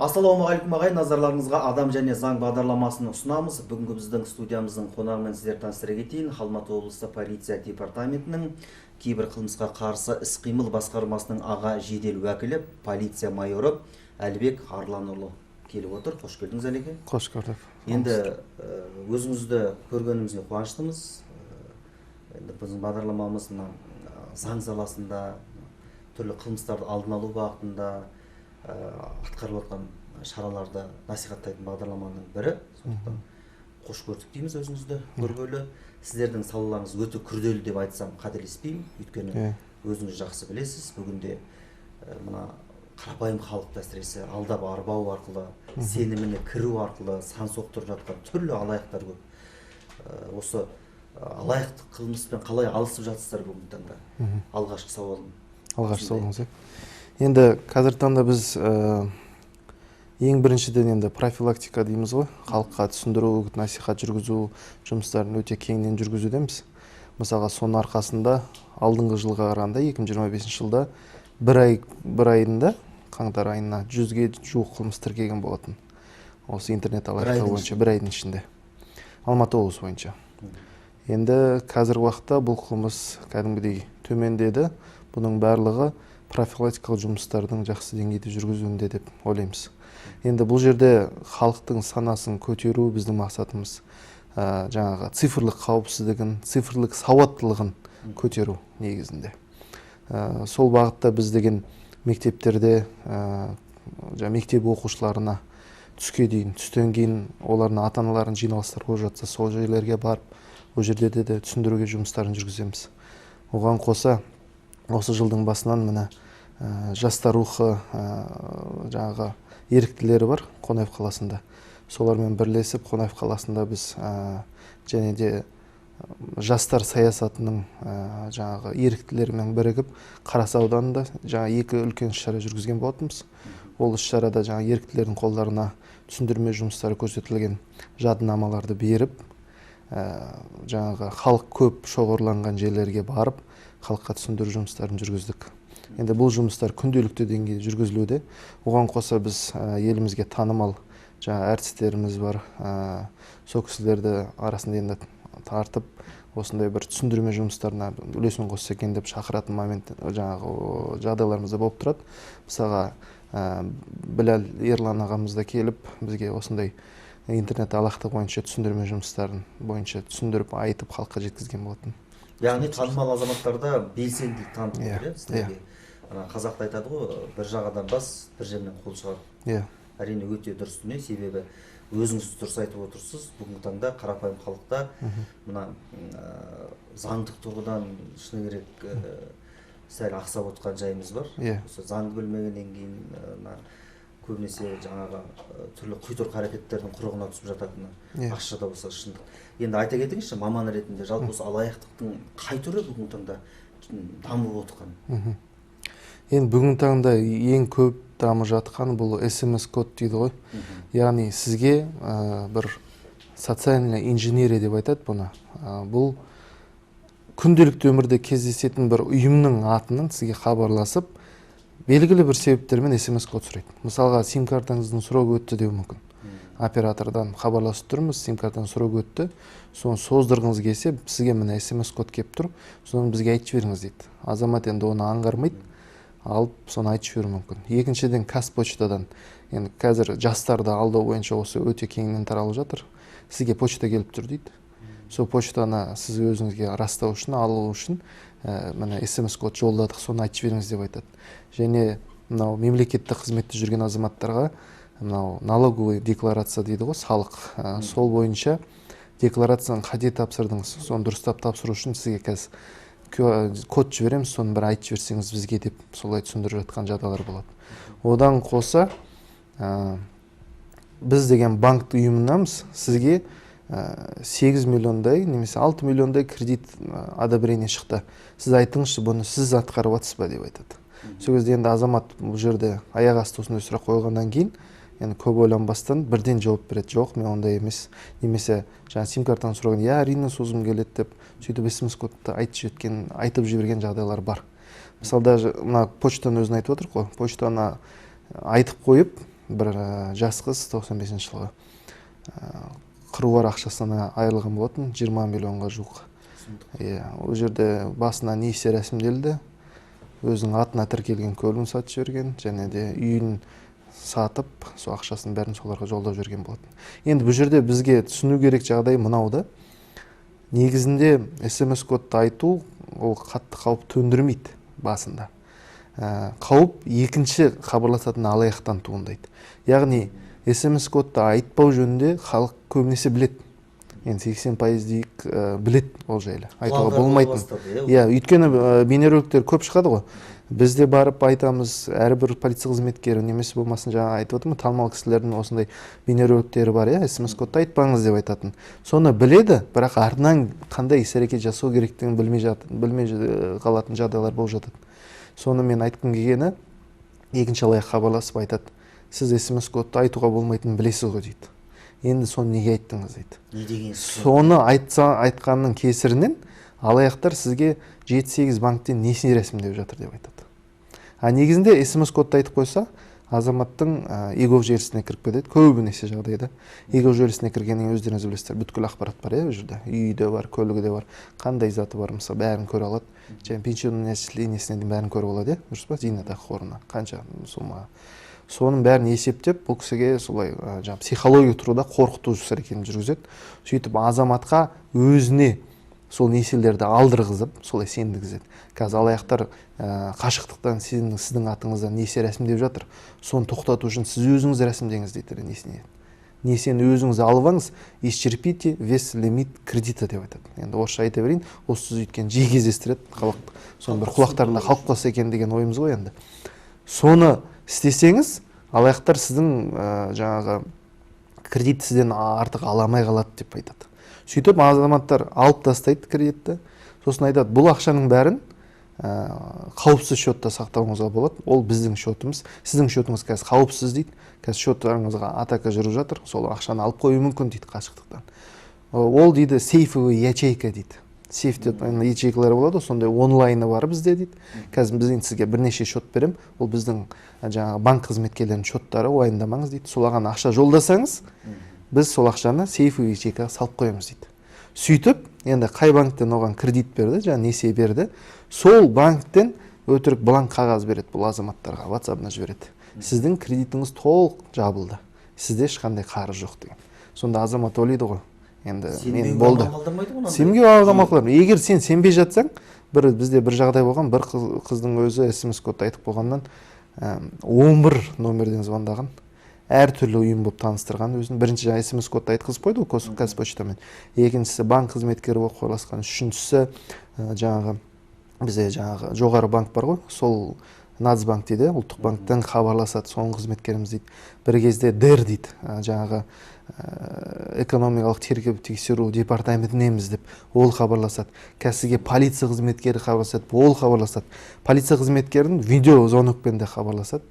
Ассалаумағалейкум ағайын, назарларыңызға Адам және заң бағдарламасын ұсынамыз. Бүгінгі біздің студиямыздың қонағымен сіздерді таныстыра кетейін. Алматы облысы полиция департаментінің кейбір қылмысқа қарсы іс-қимыл басқармасының аға жедел уәкілі, полиция майоры Әлібек Арланұлы келіп отыр. Қош келдіңіз, Әлеке. Қош көрдік. Енді өзіңізді көргенімізге қуаныштымыз. Енді біздің бағдарламамыз мына заң саласында түрлі қылмыстарды алдын алу бағытында атқарылып жатқан шараларды насихаттайтын бағдарламаның бірі. Сондықтан қош көрдік дейміз өзіңізді көргелі. Сіздердің салаларыңыз өте күрделі деп айтсам қателеспеймін. Өйткені өзіңіз жақсы білесіз, бүгінде мына қарапайым халықты әсіресе алдап арбау арқылы, сеніміне кіру арқылы сан соқтырып жатқан түрлі алаяқтар көп. Осы алаяқтық қылмыспен қалай алысып жатсыздар бүгінгі таңда? Алғашқы сауалым. Алғашқы сауалыңыз. Енді қазіргі таңда біз ең біріншіден енді профилактика дейміз ғой, халыққа түсіндіру, үгіт насихат жүргізу жұмыстарын өте кеңінен жүргізудеміз. Мысалға, соның арқасында алдыңғы жылға қарағанда 2025 жылда бір айында, қаңтар айына 100-ге жуық қылмыс тіркелген болатын. Осы интернет алаяқтығы бойынша бір айдың ішінде. Алматы облысы бойынша. Енді қазіргі уақытта бұл қылмыс кәдімгідей төмендеді. Бұның барлығы профилактикалық жұмыстардың жақсы деңгейде жүргізуінде деп ойлаймыз. Енді бұл жерде халықтың санасын көтеру біздің мақсатымыз. Жаңағы цифрлық қауіпсіздігін, цифрлық сауаттылығын көтеру негізінде. Сол бағытта біз деген мектептерде, мектеп оқушыларына түске дейін, түстен кейін олардың ата-аналарын жиналыстар болып жатса, сол жерлерге барып, ол жерде де түсіндіруге жұмыстарын жүргіземіз. Оған қоса осы жылдың басынан міне жастар рухы жаңағы еріктілері бар Қонаев қаласында. Солармен бірлесіп Қонаев қаласында біз және де жастар саясатының жаңағы еріктілерімен бірігіп Қарасай ауданында жаңа екі үлкен іс-шара жүргізген болатынбыз. Ол іс-шарада жаңа еріктілердің қолдарына түсіндірме жұмыстары көрсетілген жадынамаларды беріп, жаңағы халық көп шоғырланған жерлерге барып, халыққа түсіндіру жұмыстарын жүргіздік. Енді бұл жұмыстар күнделікті деңгейде жүргізілуде. Оған қоса біз елімізге танымал жаңа әртістеріміз бар, сол кісілерді арасында енді тартып, осындай бір түсіндірме жұмыстарына үлесін қосса екен деп шақыратын момент жаңағы жағдайларымыз да болып тұрады. Мысалға, Біләл Ерлан ағамыз да келіп бізге осындай интернет алаяқтық бойынша түсіндірме жұмыстарын бойынша түсіндіріп айтып халыққа жеткізген болатын. Яғни танымал азаматтарда белсенділік танытып отыр, сіздерге. Ана қазақта айтады ғой, бір жағадан бас, бір жерінен қол шығарып. Әрине өте дұрыс дүние, себебі өзіңіз дұрыс айтып отырсыз. Бүгінгі таңда қарапайым халықта мына заңдық тұрғыдан шыны керек сәл ақсап отқан жайымыз бар. Осы заңды білмегеннен кейін мына көбінесе жаңағы түрлі құйтырқы әрекеттердің құрығына түсіп жататыны ащы да болса шындық. Енді айта кетіңізші, маман ретінде жалпы осы алаяқтықтың қай түрі бүгінгі таңда дамып отқан? Енді бүгінгі таңда ең көп дамып жатқан бұл СМС код дейді ғой. Яғни сізге бір социальная инженерия деп айтады бұны. Бұл күнделікті өмірде кездесетін бір ұйымның атынан сізге хабарласып, белгілі бір себептермен СМС код сұрайды. Мысалға, сим картаңыздың срогы өтті деуі мүмкін. Оператордан хабарласып тұрмыз, сим картаның срогы өтті. Соны создырғыңыз келсе, сізге міне СМС код келіп тұр, соны бізге айтып жіберіңіз дейді. Азамат енді оны аңғармайды, алып соны айтып жіберуі мүмкін. Екіншіден, Қазпочтадан. Енді қазір жастарды алдау бойынша осы өте кеңінен таралып жатыр. Сізге почта келіп тұр дейді. Сол почтаны сіз өзіңізге растау үшін, алу үшін міне СМС код жолдадық, соны айтып жіберіңіз деп айтады. Және мынау мемлекеттік қызметте жүрген азаматтарға мынау налоговый декларация дейді ғой, салық. Сол бойынша декларацияны қате тапсырдыңыз, соны дұрыстап тапсыру үшін сізге қазір код жібереміз, соны бір айтып жіберсеңіз бізге деп солай түсіндіріп жатқан жағдайлар болады. Одан қоса біз деген банк ұйымынанбыз, сізге 8 миллиондай немесе 6 миллиондай кредит одобрение шықты. Сіз айтыңызшы, бұны сіз атқарып жатсыз ба деп айтады. Сол кезде енді азамат бұл жерде аяқ асты осындай сұрақ қойғаннан кейін енді көп ойланбастан бірден жауап береді. Жоқ, мен ондай емес. Немесе жаңа сим картаны сұраған, иә, әрине созғым келеді деп сөйтіп СМС кодты айтып жіберген жағдайлар бар. Мысалы, даже мына почтаны өзін айтып отыр ғой, почтаны айтып қойып, Бір жас қыз 95 жылғы қыруар ақшасынан айырылған болатын, 20 миллионға жуық. Иә, ол жерде басына несие рәсімделді, өзінің атына тіркелген көлігін сатып жіберген, және де үйін сатып, сол ақшасын бәрін соларға жолдап жіберген болатын. Енді бұл жерде бізге түсіну керек жағдай мынау да. Негізінде СМС кодты айту ол қатты қауіп төндірмейді басында. Қауіп екінші хабарласатын алаяқтан туындайды. Яғни СМС кодты айтпау жөнінде халық көбінесе біледі. Енді 80% дейік біледі ол жайлы. Айтуға болмайтын. Иә, өйткені бейнероликтер көп шығады ғой. Біз де барып айтамыз, әрбір полиция қызметкері немесе болмасын жаңа айтып отырмын, танымал кісілердің осындай бейнероликтері бар, иә, СМС кодты айтпаңыз деп айтатын. Соны біледі, бірақ артынан қандай іс-әрекет жасау керектігін білмей қалатын жағдайлар болып жатады. Соны мен айтқым келгені, екінші алаяқ хабарласып айтады, сіз СМС кодты айтуға болмайтынын білесіз ғой дейді. Енді соны неге айттыңыз дейді. Не деген соны айтқанның кесірінен алаяқтар сізге 7-8 банктен несие рәсімдеп жатыр деп айтады. А негізінде СМС кодты айтып қойса, азаматтың егов желісіне кіріп кетеді. Көбінесе жағдайда егов желісіне кіргеннен өздеріңіз білесіздер, бүткіл ақпарат бар, иә, ол жерде. Үйі де бар, көлігі де бар, қандай заты бар, мысалы, бәрін көре алады. Және пенсионный отчислениясіне дейін бәрін көріп алады, иә, дұрыс па? Зейнетақы қорына қанша сумма. Соның бәрін есептеп, бұл кісіге солай жаңа психология тұрғыда қорқыту іс әрекетін жүргізеді. Сөйтіп азаматқа өзіне сол несиелерді алдырғызып, солай сендіргізеді. Қазір алаяқтар қашықтықтан сіздің атыңыздан несие рәсімдеп жатыр. Соны тоқтату үшін сіз өзіңіз рәсімдеңіз дейді несиені. Несиені өзіңіз алып алыңыз, исчерпите весь лимит кредита деп айтады. Енді орысша айта берейін, осы сөз өйткені жиі кездестіреді халық. Соны бір құлақтарында қалып қалса екен деген ойымыз ғой енді. Соны істесеңіз, алаяқтар сіздің жаңағы кредит сізден артық ала алмай қалады деп айтады. Сөйтіп азаматтар алып тастайды кредитті. Сосын айтады, бұл ақшаның бәрін қауіпсіз счетта сақтауыңызға болады. Ол біздің счетымыз. Сіздің счетыңыз қазір қауіпсіз дейді. Қазір счеттарыңызға атака жүріп жатыр. Сол ақшаны алып қою мүмкін дейді қашықтықтан. Ол дейді сейфовый ячейка дейді. Сейф деп ячейкалар болады, сондай онлайны бар бізде дейді. Қазір біз енді сізге бірнеше счет берем. Ол біздің жаңағы банк қызметкерлерінің счеттары, уайымдамаңыз дейді. Солаған ақша жолдасаңыз, біз сол ақшаны сейфовый ячейкаға салып қоямыз дейді. Сөйтіп, енді қай банктен оған кредит берді, жаңа несие берді, сол банктен өтірік бланк қағаз береді бұл азаматтарға, WhatsApp-ына жібереді. Сіздің кредитіңіз толық жабылды, сізде ешқандай қарыз жоқ деген. Сонда азамат ойлайды ғой, енді мен болды. Сенбеуге амал қалдырмайды. Егер сен сенбей жатсаң, бізде бір жағдай болған, бір қыздың өзі СМС кодты айтып қойғаннан 11 номерден звондаған. Әртүрлі ұйым болып таныстырған өзін. Бірінші жаңа СМС кодты айтқызып қойды ғой Қазпочтамен. Екіншісі банк қызметкері болып хабарласқан. Үшіншісі жаңағы бізде жаңағы жоғары банк бар ғой, сол Нацбанк дейді, ұлттық банктен хабарласады, соның қызметкеріміз дейді. Бір кезде ДЭР дейді, жаңағы экономикалық тергеп тексеру департаментінеміз деп ол хабарласады. Қазір сізге полиция қызметкері хабарласады, ол хабарласады. Полиция қызметкерін видеозвонокпен де хабарласады.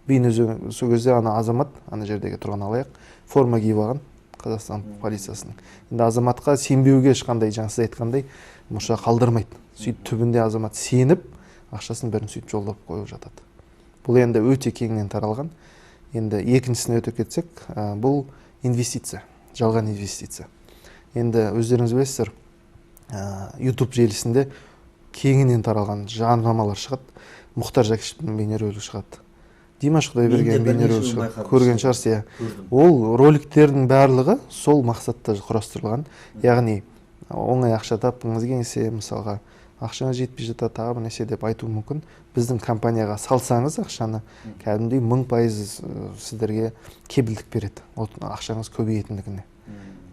Бейне сол кезде ана азамат, ана жердегі тұрған алаяқ, форма киіп алған Қазақстан полициясының. Енді азаматқа сенбеуге ешқандай, жаңа сіз айтқандай, мұрша қалдырмайды. Сөйтіп түбінде азамат сеніп, ақшасын бәрін сөйтіп жолдап қойып жатады. Бұл енді өте кеңінен таралған. Енді екіншісіне өте кетсек, бұл инвестиция, жалған инвестиция. Енді өздеріңіз білесіздер, YouTube желісінде кеңінен таралған жарнамалар шығады. Мұхтар Жәкішевтің бейнеролигі шығады. Димаш Құдайберген бейнеролигі шығады. Көрген шығарсыз, иә. Ол роликтердің барлығы сол мақсатта құрастырылған. Яғни оңай ақша тапқыңыз келсе, мысалға, ақшаңыз жетпей жатады, тағы бір нәрсе деп айтуы мүмкін. Біздің компанияға салсаңыз ақшаны, кәдімгідей 1000% сіздерге кепілдік береді, ақшаңыз көбейетіндігіне.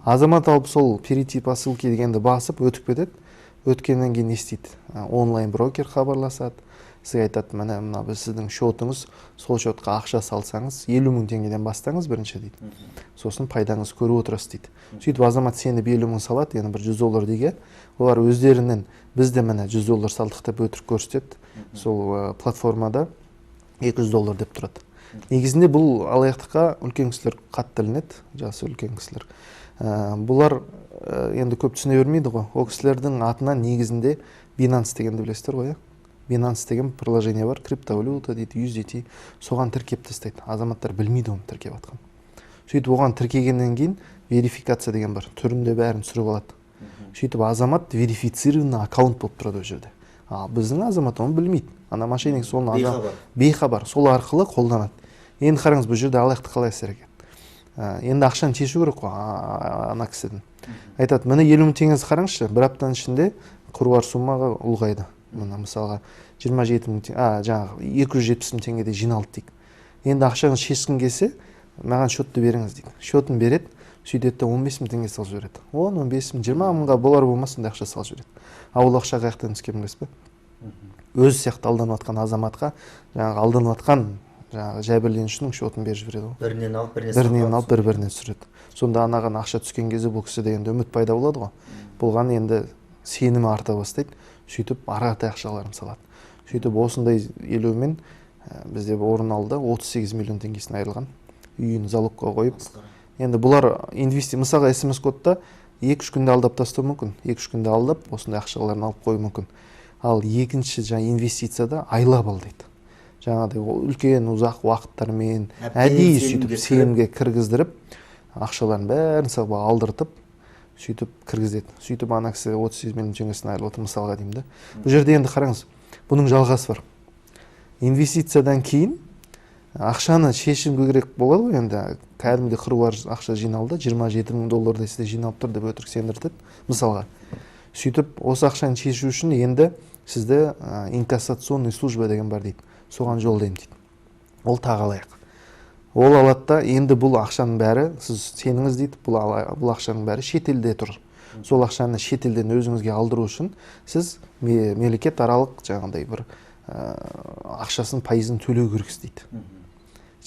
Азамат алып сол перейти по ссылке дегенді басып өтіп кетеді. Өткеннен кейін не істейді? Онлайн брокер хабарласады. Сізге айтады, міне мына біз сіздің счетыңыз, сол счетқа ақша салсаңыз, 50 000 теңгеден бастаңыз бірінші дейді. Сосын пайдаңыз көріп отырасыз дейді. Сөйтіп азамат сеніп 50 000 салады, яғни бір $100 деге. Олар өздерінен біз де міне $100 салдық деп өтірік көрсетеді. Сол платформада $200 деп тұрады. Негізінде бұл алаяқтыққа үлкен кісілер қатты ілінеді, жасы үлкен кісілер. Бұлар енді көп түсіне бермейді ғой. Ол кісілердің атынан негізінде Binance дегенді білесіздер ғой, иә? Binance деген приложение бар, криптовалюта дейді, USDT, соған тіркеп тастайды. Азаматтар білмейді оны тіркеп жатқан. Сөйтіп оған тіркегеннен кейін верификация деген бар, түрінде бәрін түсіріп алады. Сөйтіп азамат верифицированный аккаунт болып тұрады ол жерде. Ал біздің азамат оны білмейді. Ана мошенник соны бейхабар, сол арқылы қолданады. Енді қараңыз, бұл жерде алаяқтық қалай әсер етеді? Енді ақшаны шешу керек қой ана кісіден. Айтады, міне 50 мың теңгеңізді қараңызшы, бір аптаның ішінде қыруар суммаға ұлғайды. Мына мысалға 27 мың жаңағы 270 мың теңгедей жиналды дейік. Енді ақшаңызды шешкім келсе, маған счетты беріңіз дейді. Счетын береді, сөйтеді де 15 мың теңге салып жібереді. 10, 15 мың, 20 мыңға болар болмас сондай ақша салып жібереді. А ол ақша қаяқтан түскен білесіз бе? Өзі сияқты алданып жатқан азаматқа, жаңағы алданып жатқан жаңағы жәбірленушінің счетын беріп жібереді ғой. Бірінен алып, біріне бірінен алып, бір-біріне түсіреді. Сонда анаған ақша түскен кезде бұл кісіде енді үміт пайда болады ғой. Бұған енді сенімі арта бастайды. Сөйтіп ары қаратай ақшаларын салады. Сөйтіп осындай елеумен бізде орын алды, 38 миллион теңгесін айырылған. Үйін залогқа қойып. Енді бұлар мысалға СМС кодта 2-3 күнде алдап тастауы мүмкін. 2-3 күнде алдап, осындай ақшаларын алып қою мүмкін. Ал екінші жаңа инвестицияда айлап алдайды. Жаңағыдай үлкен ұзақ уақыттармен әдейі сөйтіп сенімге кіргіздіріп, ақшаларын бәрін салып алдыртып, сөйтіп кіргізеді. Сөйтіп ана кісі 38 миллион теңгесін айырылып отыр, мысалға деймін да. Бұл жерде енді қараңыз, бұның жалғасы бар. Инвестициядан кейін ақшаны шешім керек болады ғой енді, кәдімгідей қыруар ақша жиналды, 27 мың доллардай сізде жиналып тұр деп өтірік сендіртеді мысалға. Сөйтіп осы ақшаны шешу үшін енді сізді инкассационный служба деген бар дейді. Соған жолдаймын дейді. Ол тағы алаяқ. Ол алады да, енді бұл ақшаның бәрі, сіз сеніңіз дейді, бұл ақшаның бәрі шетелде тұр. Сол ақшаны шетелден өзіңізге алдыру үшін сіз мемлекет аралық жаңағыдай бір ақшасын пайызын төлеу керексіз дейді.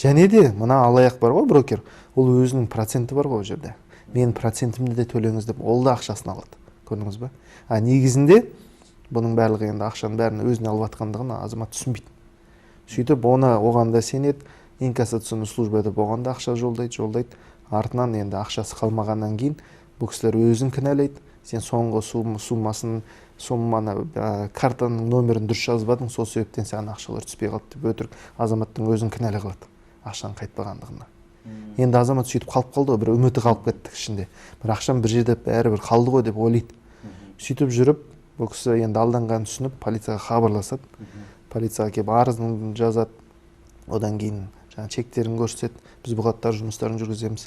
Және де мына алаяқ бар ғой, брокер, ол өзінің проценті бар ғой ол жерде. Мен процентімді де төлеңіз деп, ол да ақшасын алады. Көрдіңіз бе? А негізінде бұның барлығы енді ақшаның бәрін өзіне алып жатқандығын азамат түсінбейді. Сөйтіп оны оған да сенеді, инкассационный служба деп оған да ақша жолдайды, Артынан енді ақшасы қалмағаннан кейін бұл кісілер өзін кінәлайды. Сен соңғы суммасын, сумманы, картаның номерін дұрыс жазбадың, сол себептен саған ақшалар түспей қалды деп өтірік азаматтың өзін кінәлі қылады ақшаның қайтпағандығына. Енді азамат сөйтіп қалып қалды ғой, бір үміті қалып кетті ішінде. Бір ақшам бір жерде бәрібір қалды ғой деп ойлайды. Сөйтіп жүріп бұл кісі енді алданғанын түсініп полицияға хабарласады. Полицияға келіп арызын жазады. Одан кейін жаңа чектерін көрсетеді. Біз бұғаттар жұмыстарын жүргіземіз.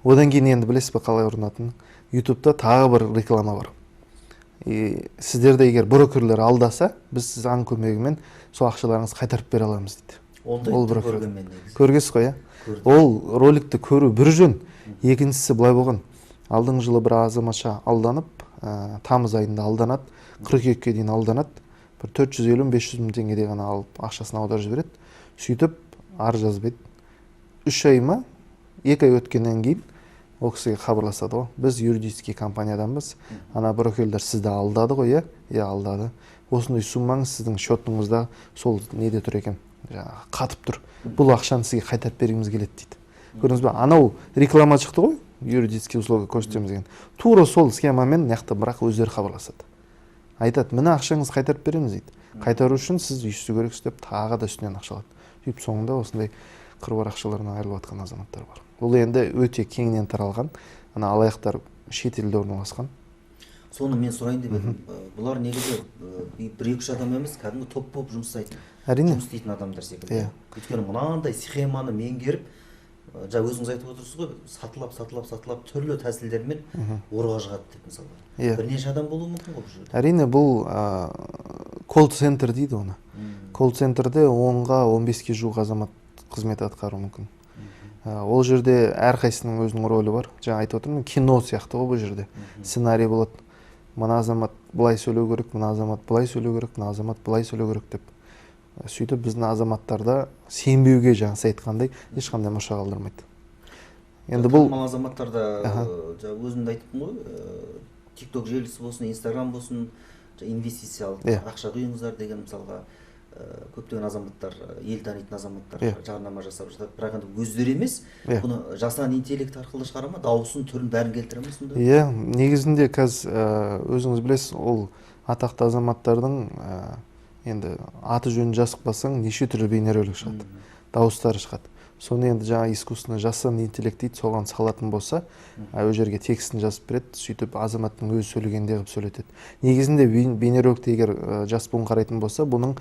Одан кейін енді білесіз бе қалай ұрынатынын? YouTube'да тағы бір реклама бар. Сіздерді егер брокерлер алдаса, біз заң көмегімен сол ақшаларыңызды қайтарып бере аламыз дейді. Ол брокер. Көргенсіз ғой, иә? Ол роликті көру бір жөн. Екіншісі былай болған. Алдыңғы жылы бір азаматша алданып, тамыз айында алданады, қыркүйекке дейін алданады. Бір 450-500 мың теңгедей ғана алып ақшасын аударып жібереді. Сөйтіп арыз жазбайды. 3 ай ма, 2 ай өткеннен кейін ол кісіге хабарласады ғой. Біз юридический компанияданбыз. Ана брокерлер сізді алдады ғой, иә? Иә, алдады. Осындай суммаңыз сіздің счетыңызда сол неде тұр екен, жаңағы қатып тұр. Бұл ақшаны сізге қайтарып бергіміз келеді дейді. Көрдіңіз бе? Анау реклама шықты ғой, юридический услуга көрсетеміз деген. Тура сол схемамен нақты бірақ өздері хабарласады. Айтады, міне ақшаңызды қайтарып береміз дейді. Қайтару үшін сіз үйсіз керексіз деп тағы да үстінен ақша алады. Сөйтіп соңында осындай қыруар ақшаларынан айырылып жатқан азаматтар бар. Бұл енді өте кеңінен таралған, ана алаяқтар шетелде орналасқан. Соны мен сұрайын деп едім. Бұлар негізі бір-екі адам емес, кәдімгі топ болып жұмыс жасайтын. Әрине. Жұмыс істейтін адамдар секілді. Өйткені мынандай схеманы меңгеріп, жаңа өзіңіз айтып отырсыз ғой, сатылап, сатылап, сатылап түрлі тәсілдермен орға шығады деп мысалға. Бірнеше адам болуы мүмкін ғой бұл жерде. Әрине, бұл колл-центр дейді оны. Колл-центрде 10-ға, 15-ке жуық азамат қызмет атқаруы мүмкін. Ол жерде әрқайсысының өзінің рөлі бар. Жаңа айтып отырмын, кино сияқты ғой бұл жерде. Сценарий болады. Мына азамат былай сөйлеу керек, мына азамат былай сөйлеу керек, мына азамат былай сөйлеу керек деп. Сөйтіп біздің азаматтарда сенбеуге жаңа сіз айтқандай ешқандай мұрша қалдырмайды. Енді бұл танымал азаматтарда жаңа өзім де айттым ғой, TikTok желісі болсын, Instagram болсын, инвестициялық ақша құйыңыздар деген мысалға көптеген азаматтар, ел танитын азаматтар жарнама жасап жатады. Бірақ енді өздері емес, бұны жасанды интеллект арқылы шығара ма, дауысын, түрін бәрін келтіре ме сонда? Иә, негізінде қазір өзіңіз білесіз, ол атақты азаматтардың Енді аты жөнін жазып қалсаң, неше түрлі бейнеролик шығады, дауыстары шығады. Соны енді жаңа искусственный жасанды интеллект дейді, соған салатын болса, ол жерге текстін жазып береді, сөйтіп азаматтың өзі сөйлегендей қылып сөйлетеді. Негізінде бейнероликті егер жас буын қарайтын болса, бұның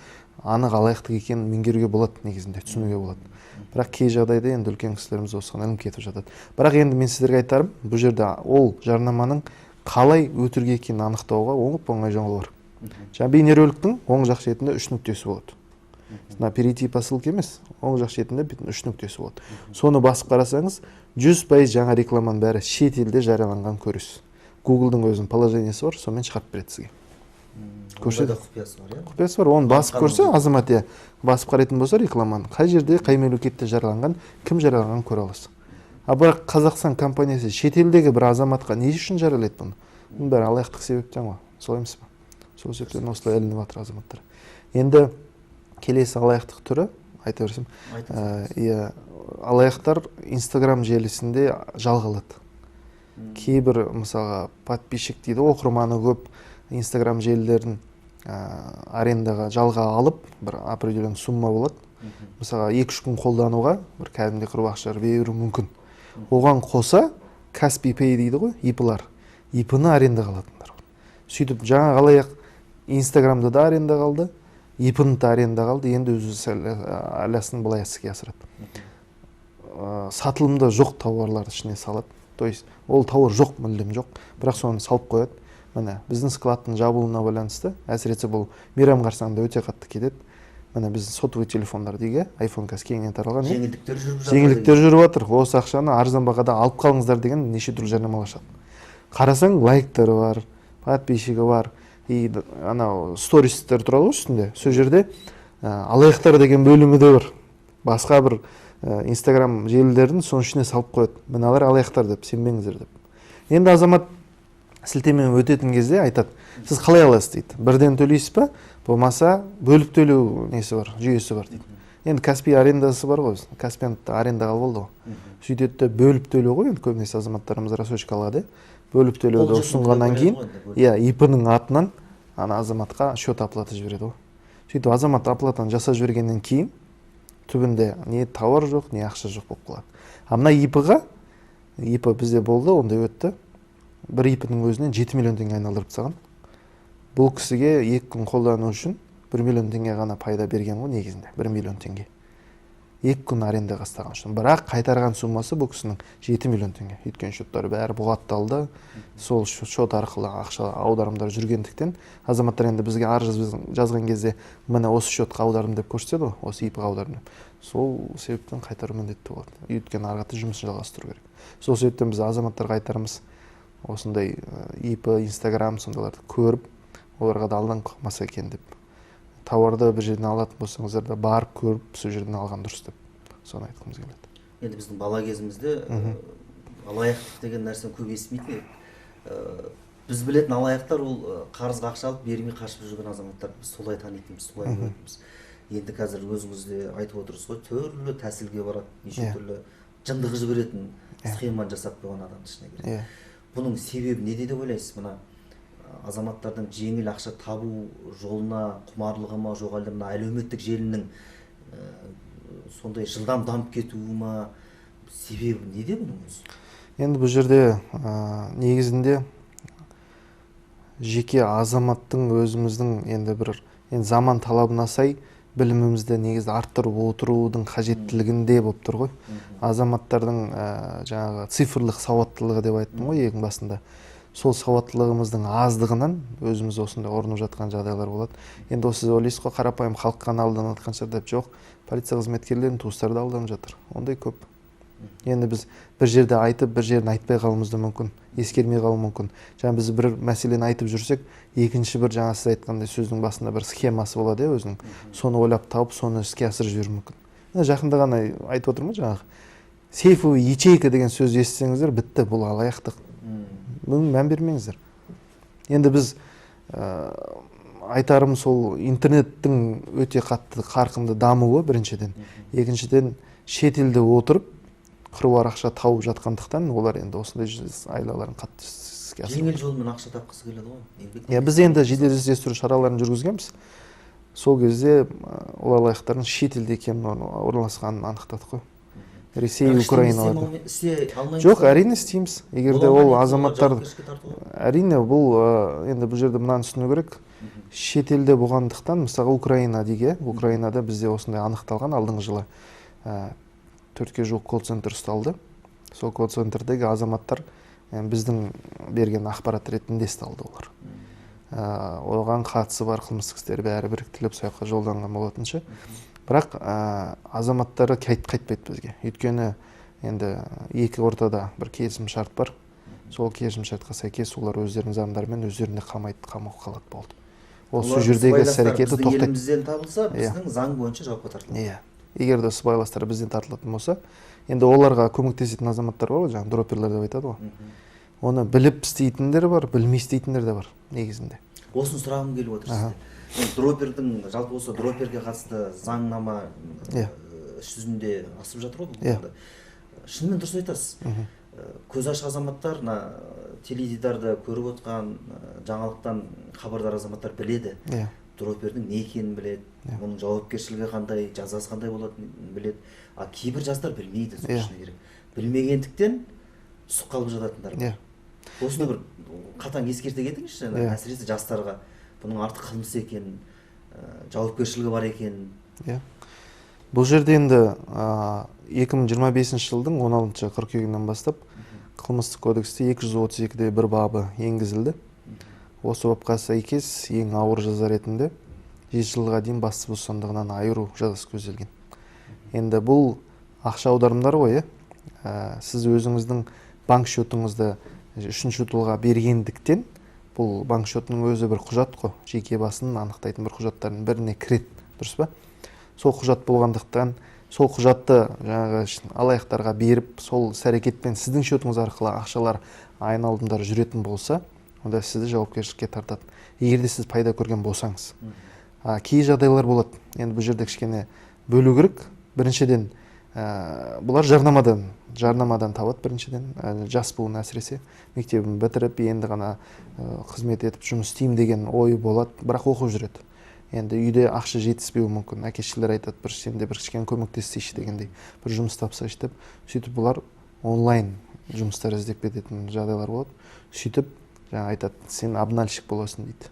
анық алаяқтық екенін меңгеруге болады, негізінде түсінуге болады. Бірақ кей жағдайда енді үлкен кісілеріміз осыған ілініп кетіп жатады. Бірақ енді мен сіздерге айтарым, бұл жерде ол жарнаманың қалай өтірік екенін анықтауға оп-оңай жол бар. Жаңа бейнероликтің оң жақ шетінде үш нүктесі болады. Мына перейти по ссылке емес, оң жақ шетінде бүтін үш нүктесі болады. Соны басып қарасаңыз, 100% жаңа рекламаның бәрі шет елде жарияланған көресіз. Гуглдың өзінің положениесі бар, сонымен шығарып береді сізге. Көрсетеді. Құпиясы бар, иә? Құпиясы бар, оны басып көрсе, азамат, иә, басып қарайтын болса рекламаны, қай жерде, қай мемлекетте жарияланған, кім жарияланғанын көре аласыз. А бірақ Қазақстан компаниясы шетелдегі бір азаматқа не үшін жариялайды бұны? Бұның бәрі алаяқтық себептен ғой, солай емес пе? Сол себептен осылай ілініп жатыр азаматтар. Енді келесі алаяқтық түрі, айта берсем, иә, алаяқтар Инстаграм желісінде жалға алады. Кейбір, мысалға, подписчик дейді, оқырманы көп Инстаграм желілерін арендаға жалға алып, бір определенный сумма болады. Мысалға, 2-3 күн қолдануға бір кәдімгідей қыруар ақша беруі мүмкін. Оған қоса Каспи Пэй дейді ғой, ИП-лар. ИП-ны арендаға алатындар бар. Сөйтіп жаңа алаяқ Инстаграмды да арендаға алды, ИП-ны да арендаға алды, енді өзі сәл айласын былай іске асырады. Сатылымда жоқ тауарларды ішіне салады. То есть ол тауар жоқ, мүлдем жоқ, бірақ соны салып қояды. Міне, біздің складтың жабылуына байланысты, әсіресе бұл мейрам қарсаңында өте қатты кетеді. Міне, біздің сотовый телефондар дейік, iPhone қазір кеңінен таралған, иә? Жеңілдіктер жүріп жатыр. Жеңілдіктер жүріп жатыр. Осы ақшаны арзан бағада алып қалыңыздар деген неше түрлі жарнамалар шығады. Қарасаң, лайктары бар, подписчигі бар, и анау стористер тұрады ғой үстінде. Сол жерде алаяқтар деген бөлімі де бар. Басқа бір Инстаграм желілерін соның ішіне салып қояды. Мыналар алаяқтар деп, сенбеңіздер деп. Енді азамат сілтемен өтетін кезде айтады, сіз қалай аласыз дейді. Бірден төлейсіз ба? Болмаса бөліп төлеу несі бар, жүйесі бар дейді. Енді Каспи арендасы бар ғой, Каспианты арендаға алып алды ғой. Сөйтеді де бөліп төлеу ғой, енді көбінесе азаматтарымыз рассрочка алады, бөліп төлеуді ұсынғаннан кейін, иә, ИП-ның атынан ана азаматқа счет оплата жібереді ғой. Сөйтіп азамат оплатаны жасап жібергеннен кейін түбінде не тауар жоқ, не ақша жоқ болып қалады. А мына ИП-ға, ИП бізде болды, ондай өтті. Бір ИП-ның өзінен 7 миллион теңге айналдырып тастаған. Бұл кісіге 2 күн қолдану үшін 1 миллион теңге ғана пайда берген ғой негізінде, 1 миллион теңге. 2 күн арендаға ұстаған үшін. Бірақ қайтарған суммасы бұл кісінің 7 миллион теңге. Өйткені счеттары бәрі бұғатталды. Сол счет арқылы ақша аударымдар жүргендіктен азаматтар енді бізге арыз жазған кезде міне осы счетқа аударым деп көрсетеді ғой, осы ИП-ға аударым деп. Сол себептен қайтару міндетті болады. Өйткені ары қарата жұмысын жалғастыру керек. Сол себептен біз азаматтарға айтарымыз, осындай ИП, Инстаграм сондайларды көріп, оларға да алданып қалмаса екен деп. Тауарды бір жерден алатын болсаңыздар да барып көріп, сол жерден алған дұрыс деп соны айтқымыз келеді. Енді біздің бала кезімізде алаяқтық деген нәрсені көп естімейтін едік. Біз білетін алаяқтар ол қарызға ақша алып бермей қашып жүрген азаматтар, біз солай танитынбыз, солай көретінбіз. Енді қазір өзіңіз де айтып отырсыз ғой, түрлі тәсілге барады, неше түрлі жындығы жіберетін схема жасап қойған адамның ішіне кіреді. Бұның себебі неде деп ойлайсыз? Мына азаматтардың жеңіл ақша табу жолына құмарлығы ма, жоқ әлде мына әлеуметтік желінің сондай жылдам дамып кетуі ма, себебі неде бұның өзі? Енді бұл жерде негізінде жеке азаматтың өзіміздің енді бір енді заман талабына сай білімімізді негізі арттырып отырудың қажеттілігінде болып тұр ғой. Азаматтардың жаңағы цифрлық сауаттылығы деп айттым ғой ең басында. Сол сауаттылығымыздың аздығынан өзіміз осындай ұрынып жатқан жағдайлар болады. Енді осы сіз ойлайсыз ғой, қарапайым халық қана алданып жатқан шығар деп, жоқ, полиция қызметкерлерінің туыстары да алданып жатыр. Ондай көп. Енді біз бір жерде айтып, бір жерін айтпай қалуымыз да мүмкін, ескермей қалуы мүмкін. Жаңа біз бір мәселені айтып жүрсек, екінші бір жаңа сіз айтқандай сөздің басында бір схемасы болады, иә, өзінің. Соны ойлап тауып, соны іске асырып жіберуі мүмкін. Міне жақында ғана айтып отырмын ғой, жаңағы сейфовый ячейка деген сөз естісеңіздер, бітті, бұл алаяқтық. Бұны мән бермеңіздер. Енді біз айтарым сол интернеттің өте қатты қарқынды дамуы біріншіден. Екіншіден, шетелде отырып қыруар ақша тауып жатқандықтан олар енді осындай айлаларын қатты іске асырып Жеңіл отыр. жолмен ақша тапқысы келеді ғой, еңбек Иә, біз енді жедел іздестіру шараларын жүргізгенбіз. Сол кезде ол алаяқтардың шетелде екенін, орналасқанын анықтадық қой. Ресей, Украиналарда. Жоқ, әрине істейміз. Егер де ол азаматтар, әрине бұл енді бұл жерде мынаны түсіну керек. Шетелде болғандықтан, мысалға Украина дейік, Украинада бізде осындай анықталған алдыңғы жылы 4-ке жуық колл-центр ұсталды. Сол колл-центрдегі азаматтар біздің берген ақпарат ретінде ұсталды олар. Оған қатысы бар қылмыстық істер бәрі біріктіріліп сол жаққа жолданған болатыншы. Бірақ азаматтары қайтпайды бізге. Өйткені енді екі ортада бір келісім шарт бар. Сол келісім шартқа сәйкес олар өздерінің заңдарымен өздеріне қамайды, қамауға қалады, болды. Ол сол жердегі іс-әрекеті тоқтайды. Елімізден табылса, біздің заң бойынша жауапқа тартылады. Иә. Егер де сыбайластар бізден тартылатын болса, енді оларға көмектесетін азаматтар бар ғой, жаңағы дропперлер деп айтады ғой. Оны біліп істейтіндер бар, білмей істейтіндер де бар негізінде. Осыны сұрағым келіп отыр сізде. Дроппердің, жалпы осы дропперге қатысты заңнама іс жүзінде асып жатыр ғой бұл. Шынымен дұрыс айтасыз. Көзі ашық азаматтар, мына теледидарды көріп отқан, жаңалықтан хабардар азаматтар біледі. Дроппердің не екенін біледі, оның жауапкершілігі қандай, жазасы қандай болатынын біледі. А кейбір жастар білмейді, сол шыны керек. Білмегендіктен түсіп қалып жататындар бар. Осыны бір қатаң ескерте кетіңізші, әсіресе жастарға бұның артық қылмыс екенін, жауапкершілігі бар екенін. Бұл жерде енді 2025 жылдың 16 қыркүйегінен бастап қылмыстық кодексте 232-де 1 бабы енгізілді. Осы бапқа сәйкес ең ауыр жаза ретінде 7 жылға дейін бас бостандығынан айыру жазасы көзделген. Енді бұл ақша аударымдары ғой, сіз өзіңіздің банк счетыңызды үшінші тұлға бергендіктен, бұл банк счетының өзі бір құжат қой, жеке басын анықтайтын бір құжаттардың біріне кіреді, дұрыс па? Сол құжат болғандықтан, сол құжатты жаңағы алаяқтарға беріп, сол іс-әрекетпен сіздің счетыңыз арқылы ақшалар айналымдар жүретін болса, онда сізді жауапкершілікке тартады. Егер де сіз пайда көрген болсаңыз. Кей жағдайлар болады. Енді бұл жерде кішкене бөлу керек. Біріншіден, бұлар жарнамадан табады біріншіден. Жас буын әсіресе мектебін бітіріп, енді ғана қызмет етіп жұмыс істеймін деген ойы болады, бірақ оқып жүреді. Енді үйде ақша жетіспеуі мүмкін. Әке-шешелер айтады, бір сен де бір кішкене көмектессейші дегендей, бір жұмыс тапсайшы деп. Сөйтіп бұлар онлайн жұмыстар іздеп кететін жағдайлар болады. Сөйтіп жаңа айтады, сен обнальщик боласың дейді.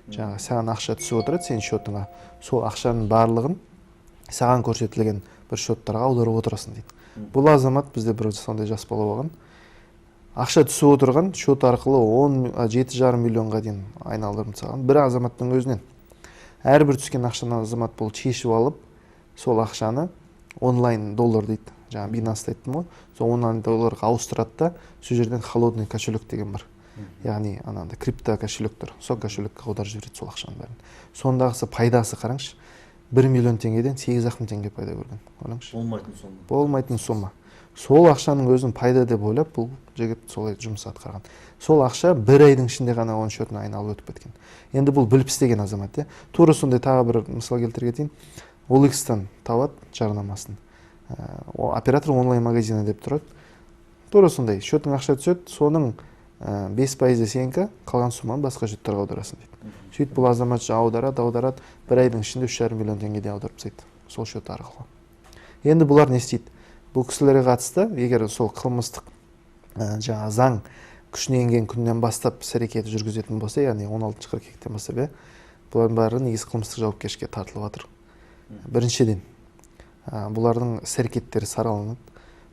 Жаңа саған ақша түсіп отырады сенің счетыңа. Сол ақшаның барлығын саған көрсетілген бір счеттарға аударып отырасың дейді. Бұл азамат бізде бір сондай жас бала болған. Ақша түсіп отырған счет арқылы 7,5 миллионға дейін айналдырып тастаған бір азаматтың өзінен. Әрбір түскен ақшаны азамат бұл шешіп алып, сол ақшаны онлайн доллар дейді. Жаңа Binance-та айттым ғой. Сол онлайн долларға ауыстырады да, сол жерден холодный кошелек деген бар. Яғни анандай крипто кошелектер, сол кошелекке аударып жібереді сол ақшаның бәрін. Сондағысы пайдасы қараңызшы, 1 миллион теңгеден 8 мың теңге пайда көрген. Ойлаңызшы. Болмайтын сомма. Болмайтын сомма. Сол ақшаның өзін пайда деп ойлап, бұл жігіт солай жұмыс атқарған. Сол ақша бір айдың ішінде ғана оның счетына айналып өтіп кеткен. Енді бұл біліп істеген азамат, иә. Тура сондай тағы бір мысал келтіре кетейін. OLX-тан табады жарнамасын. Оператор онлайн магазині деп тұрады. Тура сондай, счетың ақша түседі, соның 5% сенікі, қалған сумманы басқа счеттарға аударасың дейді. Сөйтіп бұл азамат аударады, аударады, бір айдың ішінде 3,5 миллион теңгеден аударып тастайды сол счет арқылы. Енді бұлар не істейді? Бұл кісілерге қатысты, егер сол қылмыстық жаңа заң күшіне енген күннен бастап іс әрекеті жүргізетін болса, яғни 16 қыркүйектен бастап, бұлардың бәрі негізі қылмыстық жауапкершілікке тартылып жатыр. Біріншіден, бұлардың іс әрекеттері сараланады.